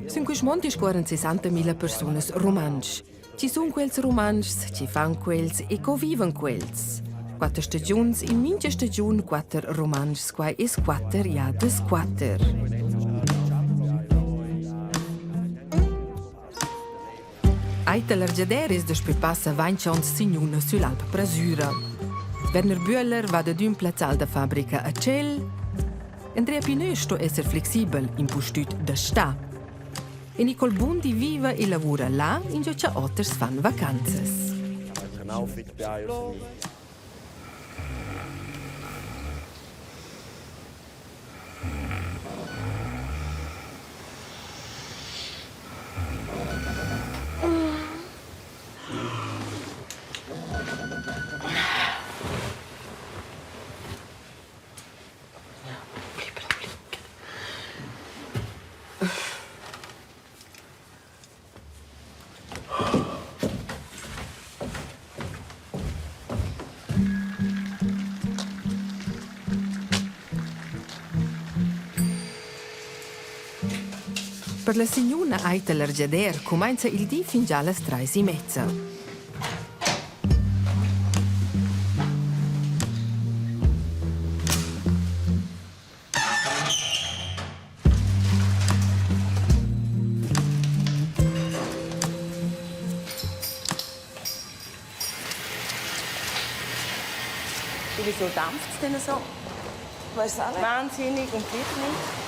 Sün quist mond discuorran 60.000 persunas rumantsch. Chi sun quels Rumantschs, chi fan quels e co vivan quels? Quatter stagiuns, in mincha stagiun quatter Rumantschs, quai es quatter jadas quatter. Aita Largiadèr es daspö passa vainch ons signuna süll'Alp Prasüra. Werner Bühler va dad ün plazzal da fabrica a tschel. Andrea Pinö sto esser flexibel, impustüt da stà. E Nicole Bundi viva e lavura là, ingio cha oters fan vacanzas. Per la signuna Aita Largiadèr cumainza il di fingià las trais e mezza. Wieso dampft es denn so? Weiß auch nicht. Wahnsinnig und gleich nicht.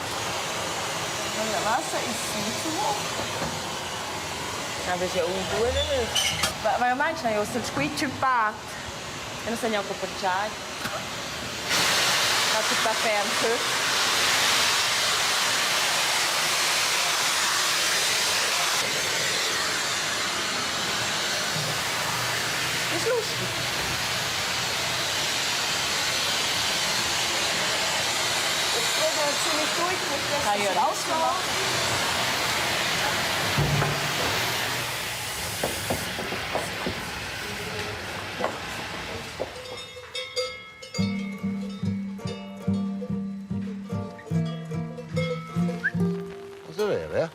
Und das Wasser ist viel zu hoch. Aber es ist ja ungut. Ma meinst du, io squiccio in part? E non so neanche perché. Ma tu sta ferm, Ist lustig. Jetzt dreht er ziemlich durch, mit Ah, ja, der ausgemacht. Cosa vero, eh?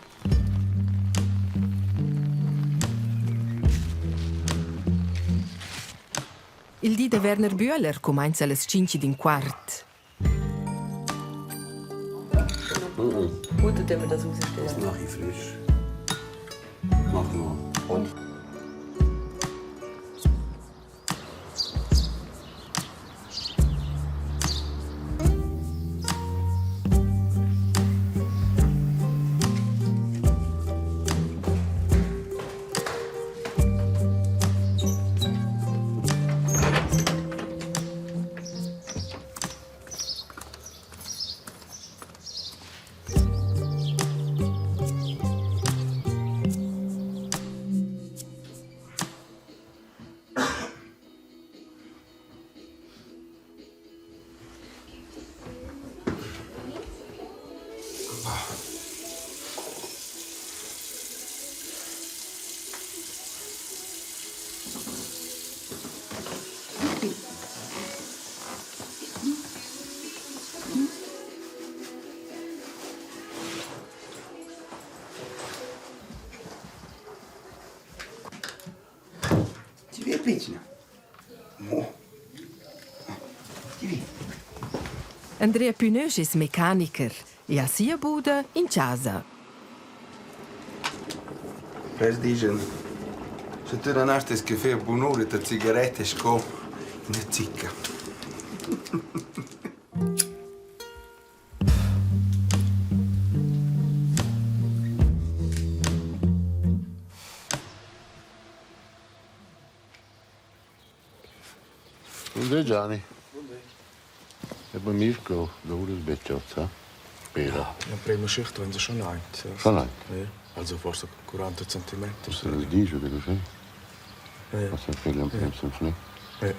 Il di da Werner Bühler cumainza las tschinch ed ün quart. Gut, dann wir das rausstellen. Das mache ich frisch. Mach mal. Und Ti vedi piccina? Mo. Ti vedi? Andrea Pünösch es mecaniker e ha sia buda in chasa. Prest digen. Sche tu non hast das Gefühl, bun'ora da zigarette sco una zicca. Buondì Gianni. E bei Mirko, da das Bett jetzt, hä? Spera. Ja, prima Schicht wenn sie schon eint. Ja. Schon eint? Ja. Also forse 40 centimeter. Was das dici, oder così? Ja. Was è quello in prima Ja.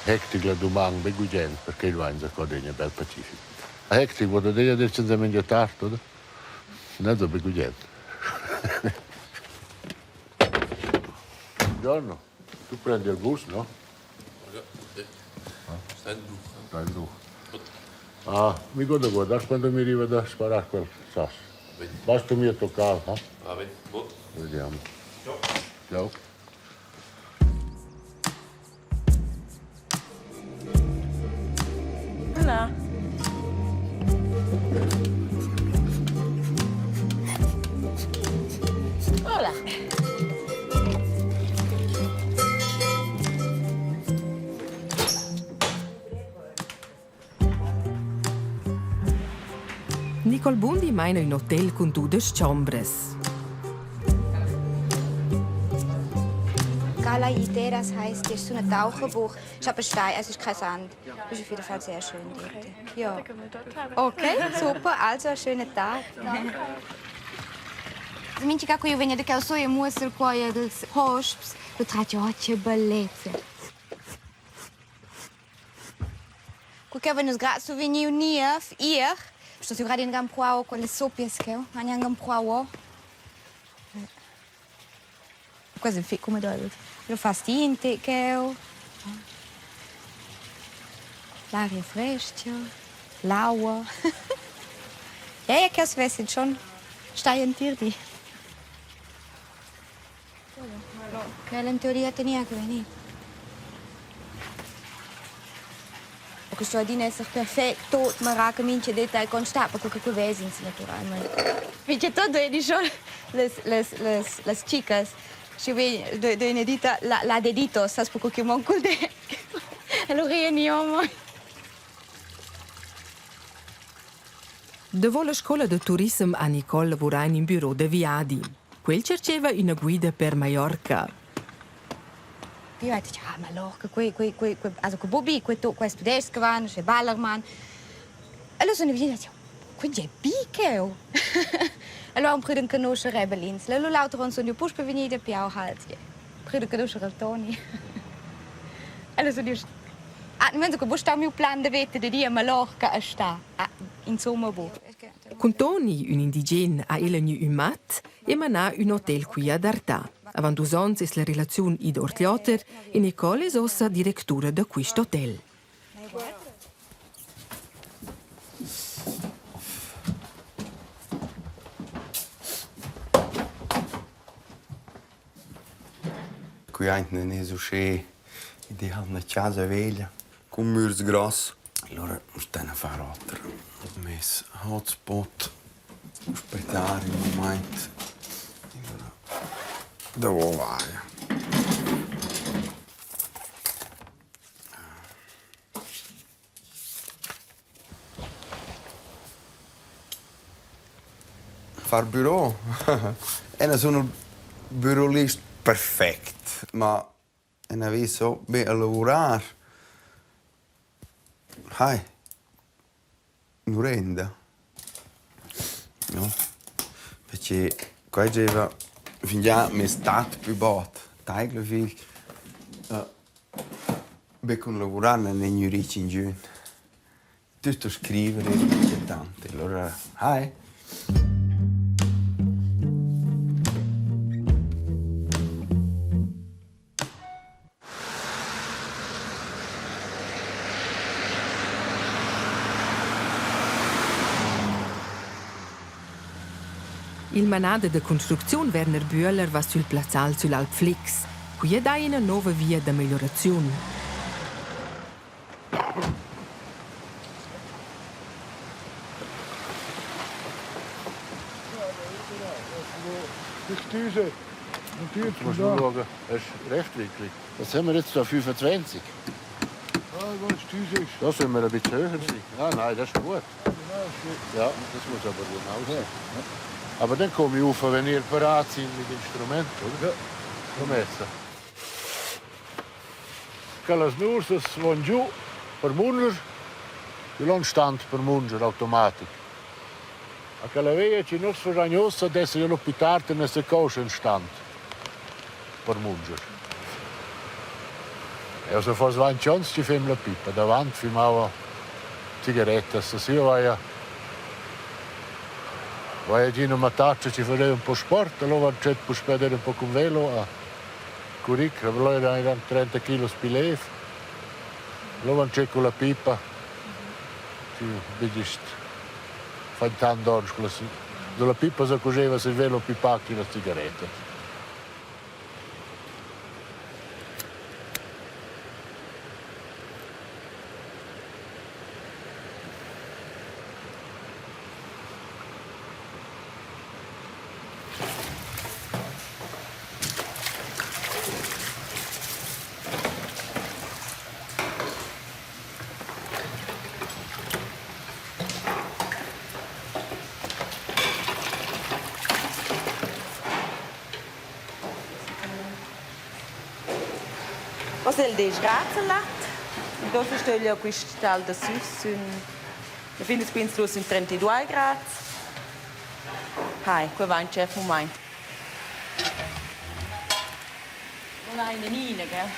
Hectic la duman be gugent, perché il vain zacò adegna bel pacific. A hectic vo adegna dir senza mengia tard, oder? Na, so be gugent. Buongiorno. Tu prendi il bus, no? Steinbuch. Ah, mi godo guardare quando mi arriva da sparare quel sasso. Basta mi toccare, eh? Va bene. Boh. Vediamo. Ciao. Hola. Hola. Nicole Bundi maina ün hotel cun dudesch chombras. Galaiteras heisst, das ist so eine Taucherbucht. Ist aber Stein, es ist kein Sand. Das ist auf jeden Fall sehr schön dort. Ja. Okay, super. Also, einen schönen Tag. Danke. Mincha ca eu vegna da cheu so e muossa il cuoia dels hosps, lu tratg oh che bellezia. Cu cheu vein nus grad survegniu niev ier, sto siu grad in empruau con le sopias cheu, han gnanc empruau o. Quasi fetg comodeivel. Lu fas ti in tec cheu. L'aria frestga, l'aua. Ja, ja, cheu svessin schon stai entir di. Quella in teoria tenia che vegnir. Questo adina esser perfect, tot maraca mincha detagl constat, perché che quei vesins naturalmente. Perché tot vedi schon les, les, les, las chicas. Schi vegn do üna dita la, la dedito, sas perché che mon cul det. Allora io ni homo. Davo la scoula da turissem ha Nicole lavurà in ün büro da viadi. Quel tschercheva üna guida per Mallorca. Io ho detto, ah, Mallorca, qui, qui, qui, qui, also qui Bubi, qui tu, questo tudesc van, c'è Ballermann. Allora sono venuta e ho detto, qui è bi cheu. Allora ho pru d'enconoscer Rebelins. Allora l'auter onn sun io puspei vegnida piau halt. Pru d'enconoscer il Toni. Allora sun io Ah, non so, stau miu plan da veta da dir a Mallorca a sta. Ah, insomma, bo. Cun Toni, ün indigen, ha ella gnü ün mat e manà ün hotel qui ad Artà. Avant dus ons es la relaziun ida ordlioter e Nicole es uossa directura da quist hotel. Qui aint nun es uschè ideal üna chasa veglia cun mürs gross. Allura stain a far oter. Meis hotspot aspettar ün mumaint. Davo vaja. Far büro? Eu nu sun ün bürolist perfect, ma eu n'ha vis so be a lavurar. Hai, nu renda. No, perche quai giaiva fingià meis tat plü bod, taigla figl. Be cun lavurar nun è gnü rich ingün. Tü sto scriver e tant. E lura hai. Il manader da construcziun Werner Bühler va sül plazzal süll'Alp Flix. Quia dà ina nova via da meglioraziun. Düse. Jetzt musst du schauen, das ist rechtwinklig. Was haben wir jetzt da? 25? Da sollen wir ein bisschen höher sein. Ah, nein, das ist gut. Ja, das muss aber genau sein. Aber dann komme ich rauf, wenn ihr bereit seid mit Instrument, oder? Ja. Komm jetzt. Quellas nursas van giù per munger, il stand per munger automatic. A quella veia chi nus fagiain uossa dessa io più tard in esa coscia in stand per munger. Eu se fos 20 ons ci fem la pipa, davant fumava cigarettas, se io vaia vaia gino mataccia ci faceva un po' sport, allora c'è puspè un po' con velo a. Curic, aber là eran 30 kilos pli lev. Là van con la pipa. Ti bigist fan tant ons con la la pipa sa cugeva se velo più pacchi la sigaretta. Oz el disch Razenlatt. Dopo stöglia quist tal da süs sün la fin dels quints sün 32 grads. Hai, qua va ün tschert mumaint. Non hai nenina, gell?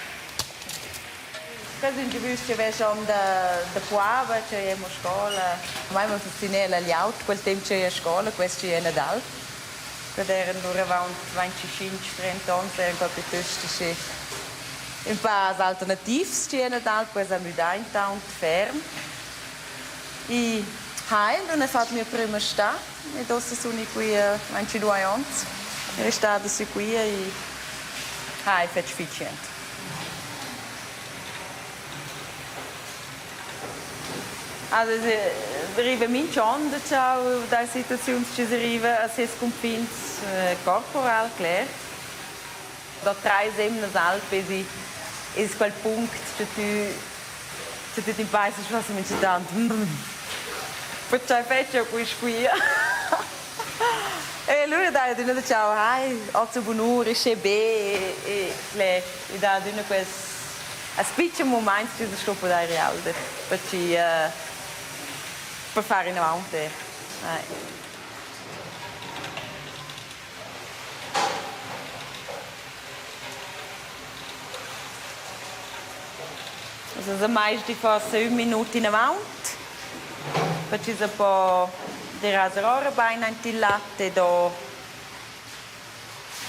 Quels ün giavüsch chi vess on da da poava, cha jem a scoula. Mai m'ha fascinà la glieud quel temp cha i a scoula, quest chi è Nadal. Quel eiran lura avaunt 25, 30 ons, eiran qua piuttost aschi ün pa alternativs chi è Nadal, poi s'ha müdà intaunt ferm. I hai nun he fat mia prüma stà ed uossa sun i qui 22 ons. Restada sü quia e hai fetg fich jent. Also riva minch'on da ciao da situaziuns chi s'riva a ses cunfins corporal, cler. Da trais emnas alp esi es quel punct cha tü cha tü t'impaissas forsa minchatant perchè fetsch eu quist quia? E lura daja adüna da ciao, hai, hoz bunura, sche be e cler, i dà adüna quels as pitschen mumaints chi s'sto pudair rialder per chi per far inavaunt eir. Also meist forsa ün minut inavaunt, per chi sa po deraser ora bain aint il lat e do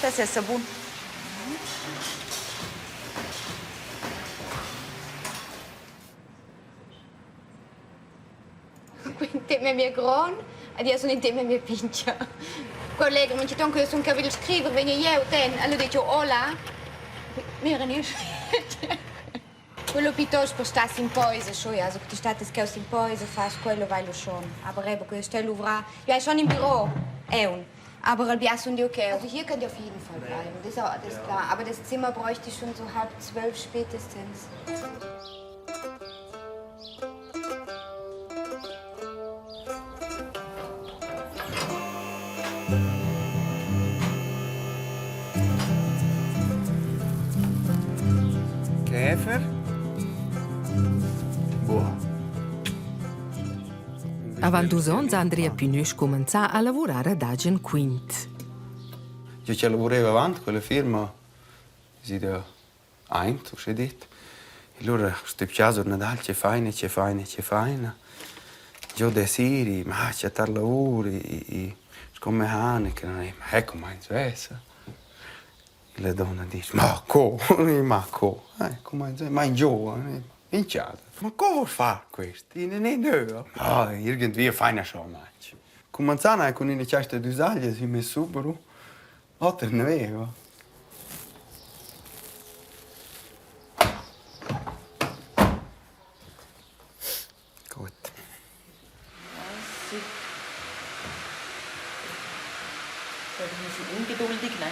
dess esser bun. In temp memia grond ed jeu sun in temp memia pintga. Collega, mintgaton che jeu sun cheu vid scriver vegn jeu ten, allura dic jeu hola. Mira nies. Quello piuttosto per star sin poisa, schon, also che ti statas cheu sin poisa, fas quello vai lu schon. Aber eben, che stai luvrar, jeu hai schon in Büro, aunc. Aber il bia sun jeu cheu. Also hier könnt ihr auf jeden Fall bleiben, das, das ist klar. Aber das Zimmer bräuchte ich schon so halb zwölf spätestens. Käfer? Boah. Avant dus onns ha Andrea Pinüsch cumenzà a lavurar ad agen quint. Io che lavureva avant quella firma, si da aint, uschè dit. E lura stübgià sur Nadal che faina, che faina, che faina. Giò desiri, ma chattar lavur i i sco mecanica, ma ecco ma in Svesa. E la donna disch: «Ma co? Ma co? Eh, cumainza, ma ingio? In chasa. Ma co voul far quist? I nun è nöa. Ah, irgendwie faina schon manch. Cumanzà cun üna chasta d'üsaglias in meis Subaru. Oter nu veva. Gut. So, du bist schon ungeduldig, ne?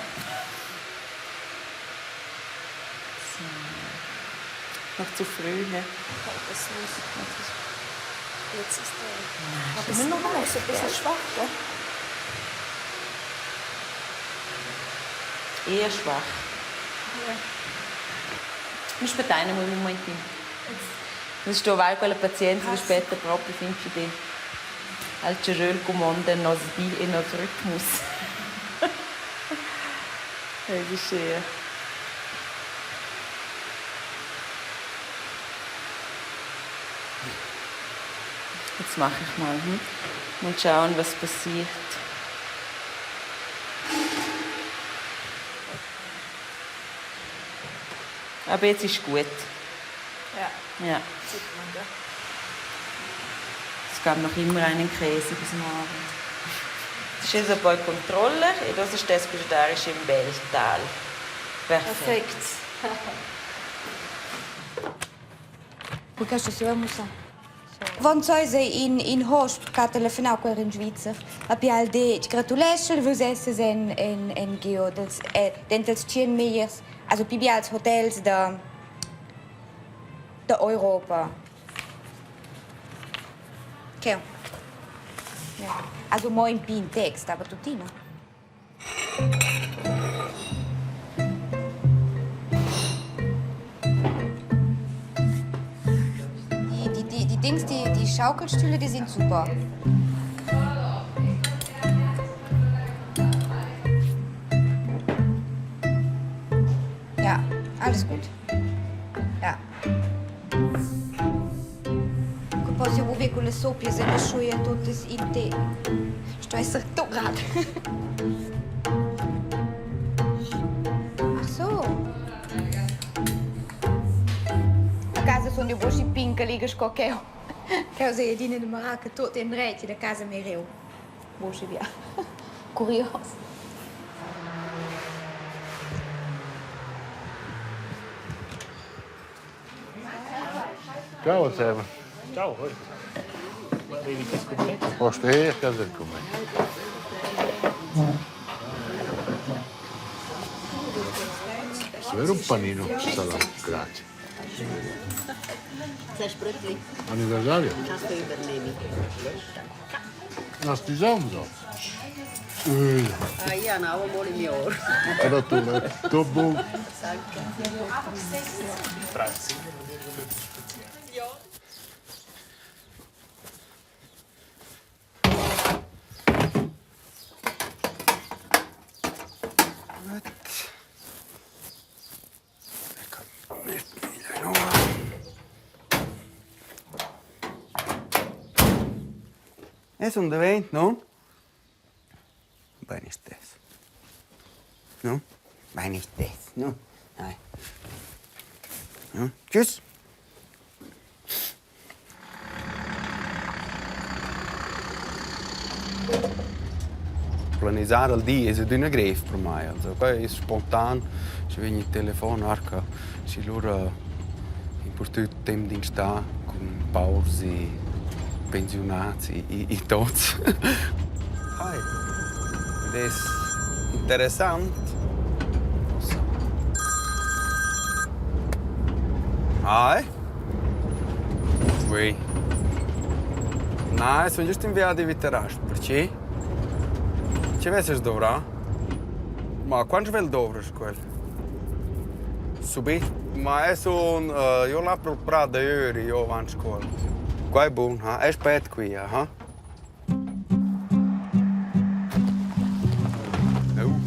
So. Noch zu früh, ne? Das ist Jetzt ist der. Aber immer noch ist ein bisschen schwach, gell? Eher schwach. Ja. Mi aspettain amo ün mumaintin. Nus sto avair quella pazienza da spettar propi fin chi dé al charöl cumonda nos di e nos ritmus. Es uschea. Jetzt mache ich mal, hm? Mal schauen, was passiert. Aber jetzt ist gut. Ja. Ja. Es gab noch immer einen Käse bis am Abend. Das ist jetzt ein Controller e das ist das Vegetarisch im Beltal. Perfekt. Questo si va mussar. Von Zeus in in hosp ch'ha telefonau quel in Svizzer. A pi al detg gratuleschel vus esses en en en gio dels eh, denter els tschien megliers, also pi bials hotels da da Europa. Cheu. Ja. Also mo in pign text, aber tuttina. Die, die, die, die Dings, die, die Schaukelstühle, die sind super. Ja, alles gut. Ja. Che posso io viver con le soppie se ne sciuie tutte in te. Sto esser grad. Ach so. A casa sun io voci pinca liga sco ch'eu. Ch'eu sei adina de maraca tot in reti da casa mereu. Voci via. Curios. Ciao zusammen. Ciao. Post her, kann kommen. Avere un panino salato, grazie. Anniversario? Na stisonzo. Ah, ja, nou, mooi mior. Gratulo. Dopo. Es un davent, no? Bein istess. No? Bein istess, no? Dai. No? Tschüss. Planisar al di es adüna grev per mai. Also, quai es spontan, schi vegn il telefon, arca, schi lura impustüt temp d'instà cun paurs e pensiunats e, e, e tots. Hi. Ed es interessant. Hi. Oui. Na, sun giust in viadi vi Tarasp, perché? Che vessas dovrà? Ma quants vel dovras quel? Subit. Ma es un uh, io l'ha pro prà da ieri, io avant scuola. Qua è bun, ha? È spet qui, ha? Oh.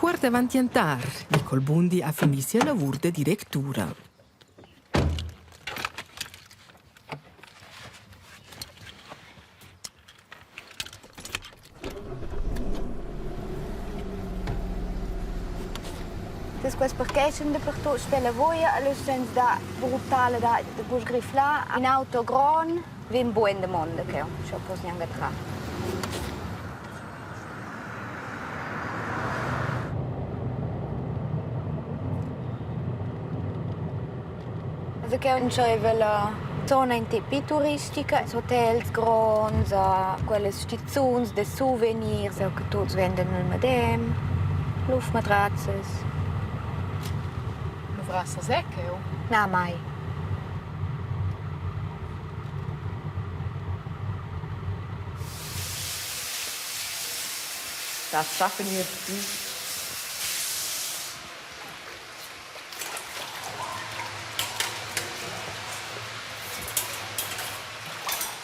Cuort avant gentar, Nicole Bundi ha finì sia lavur da directura. Das quest parcheschan dapertut sper la voia, alura sens da brutala da da bu sgriflar. In auto grond vegn bu en damonda cheu, sch'jeu pos gnanca trar. Also cheu entscheiva la zona in tec pli turistica, ils hotels gronds, quellas stizuns da souvenirs, che tuts vendan il medem, luftmatrazzas. Luvrasses è cheu? Na, mai. Das schaffen wir.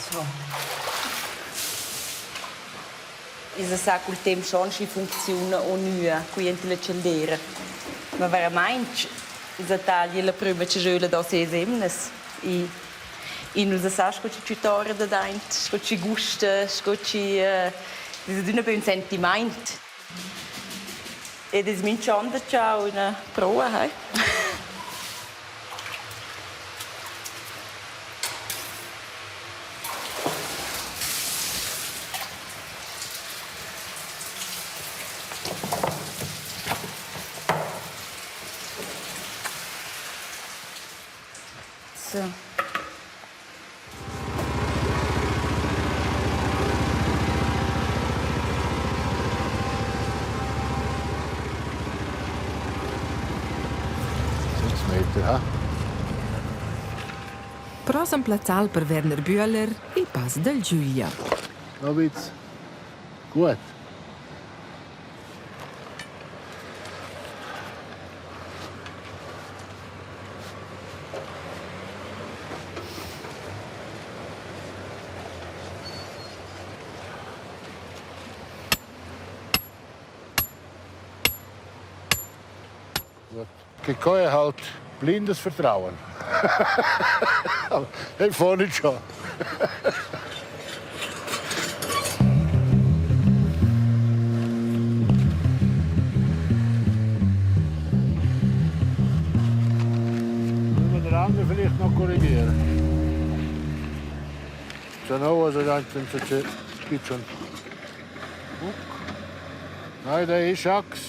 So. I sa cul temp schon schi funcziuna o nua qui ent la chandera. Ma veramaing sa taglia la prüma chaschöla da ses emnas. I i nu sa sa sco chi tü tora dadaint, sco chi gusta, sco chi es adüna be ün sentimaint. Ed es minch'on da chau üna proua, hai. So. Meter, ha? Prossem plazzal per Werner Bühler, il pass del Giulia. Novitz. Gut. Che co è halt blindes Vertrauen. Ich fahre nicht schon. Müssen wir den anderen vielleicht noch korrigieren? Genau, also dann gibt schon. Nein, der ist Achs.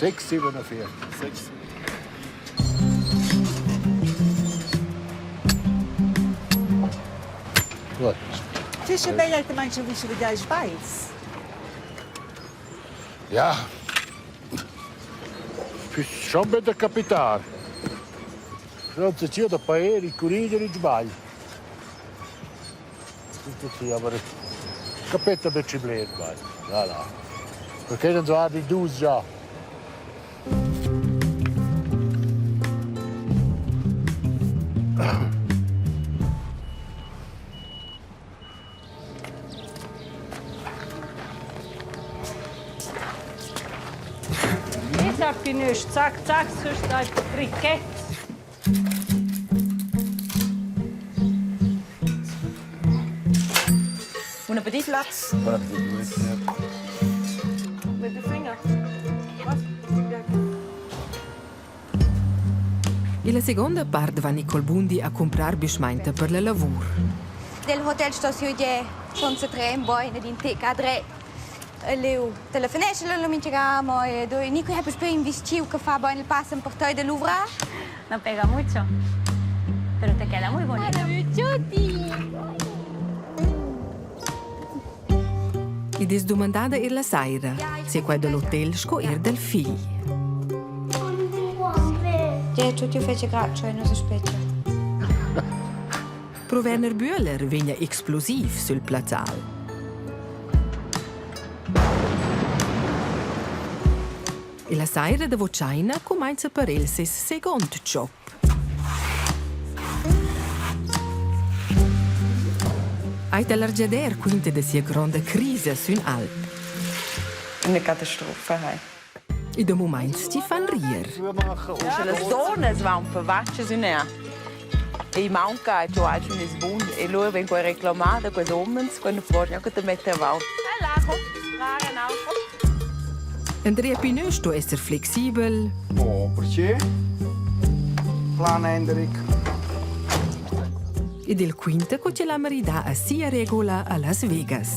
6,47. 6. Gut. Das ist ja bella che mangia vicino da Schweiz. Ja. Bist schon bei der Kapital. Non si da paere, il corriere, il sbaglio. Tutto sì, aber capetta per ci bler, vai. Ja, là. Perché non so di dus già. Ich sag nicht, zack, zack, sonst einfach Brikett. Bon appetit, Lars. Bon appetit. Mit den Finger. Illa seguonda part va Nicole Bundi a cumprar büschmainta per la lavur. Del hotel sto siu je senza tren boin ed in tec a dre. Leu telefonesce lo minchega mo e do Nico ha puspei in vischiu che fa boin il pass per toi de luvrar. No pega mucho, pero te queda muy bonito. Id es dumandada eir la saira, sia quai da l'hotel sco eir dal figl. Ja, tut io fece grazia e non si specchia. Pro Werner Bühler vegna explosiv sül plazzal. E la saira davo tschaina cumainza per el seis seguond job. Aita Largiadèr quinta da sia gronda crisa sün alp. Eine Katastrophe. Hey. I da mumaints chi fan rier. Sche las donnas van per vachas ün er. E maunca giò alch ün es bun e lura vegn quai reclamà da quels homens quando fuori gnanca da metter avaunt. Andrea Pinö sto esser flexibel. Oh, perché? Planänderung. Ed il quinta co che l'ha maridà a sia regola a Las Vegas.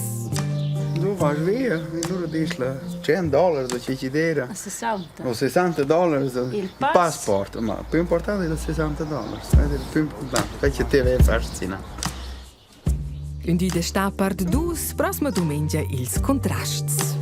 Du vas via, allora dici la 100 dollars o ci era. 60. O 60 dollars Il pass. passport, ma più importante è 60 dollars, è il più importante, perché te vai fascina. Ün di d'està part dus, prossima dumengia ils contrasts.